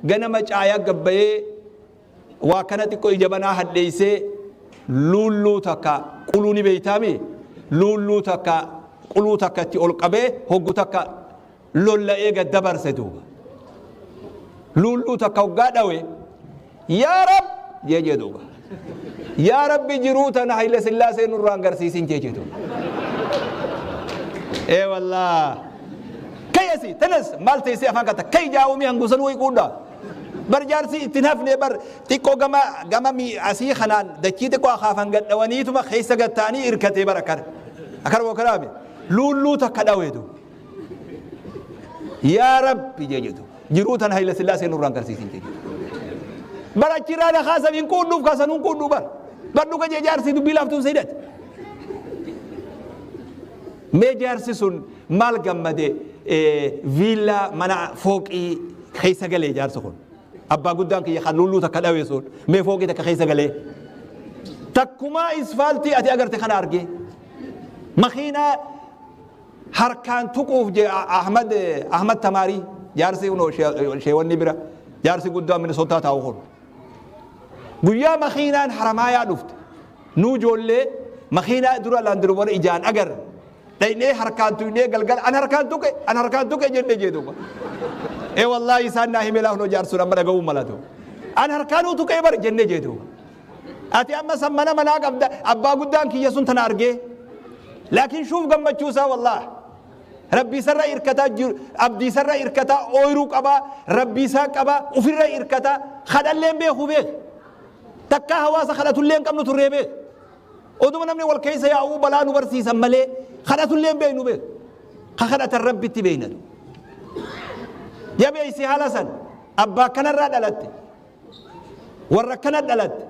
Ganama caayaa gabbayee waa kana xiqqoo ija banaa hadheeysee luulluu takka quluu ni beeytaami, luulluu takka quluu takka itti ol qabee hoggu takka lolla'ee gad dabarse duuba. Luulluu takka hoggaa dhawe, "Yaa Rab," jee jee duuba. "Yaa Rabbi, jiruu tana Haile Sillaasee nurraan garsiisin," jee jee duuba. Ee wallaa. Kayasi tanas maal teessee afaan kata kai jaawumii hangusan wayi quudha. Bar jaarsi ittiin hafne, bar xiqqoo gama gama asii kanaan dachii xiqqoo akaafan gadhawaniituma keessa gatta'anii hirkatee bar akkana. Akkana moo kanaami luulluu takka dhawe duuba. "Yaa Rabbi," jee jedhu, "jiruu tana Haile Sillaasee nurraan garsiisin," jee jedhu. Bar achirraa na kaasan hin quudhuuf kaasan hin quudhu bar. Bar dhuga jee jaarsi, dubbii laaftuun seedhate. Mee jaarsi sun maal gammade, viillaa mana fooqii keessa galee jaarsi kun. Abbaa guddaan kiyya kan lulluu takka dhawe sun mee fooqii takka keessa galee. Takkumaa isfaaltii ati agarte kana argee. Makiinaa harkaan tuquuf je Ahmad Ahmad Tamaarii, jaarsi unoo sheewanni bira jaarsi guddaan Minisootaa taa'u kun. Guyyaa makiinaan Haramaayaa dhufte. Nu ijoollee makiinaa dura Land Rover ijaan agarre. Dhaynee harkaan tuqnee galgala "An harkaan tuqe, an harkaan tuqe," jenne jee duuba. Ee wallaahi, isaan naa hime laa, hunoo jaarsuun amma dhaga'uu malatu. "An harkaanuu tuqee bar," jenne jee duuba. Ati amma san mana manaa qabda, abbaa guddaan kiyya sun tana argee. Laakiin shuuf gammachuu isaa wallaahi. Rabbii isarra hirkataa jiru, abdii isarra hirkataa, ooyiruu qabaa, rabbii isaa qabaa, ofirra hirkataa, kadhallee beeku beek. Takkaa hawaasa kadhatullee hin qabnu turree beek. Oduma namni wal keessa yaa'uu balaa nu barsiisan malee kadhatullee hin beeknu beek. Ka kadhatan rabbitti beeknatu. Jabeessi haala san abbaa kanarraa dhalatte. Warra akkana dhalatte.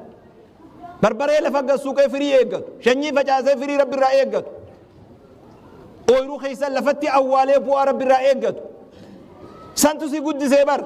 Barbaree lafa gassuuqee firii eeggatu. Shanyii facaasee firii rabbirraa eeggatu. Ooyiruu keessa lafatti awwaalee bu'aa rabbirraa eeggatu. Santu si guddisee bar.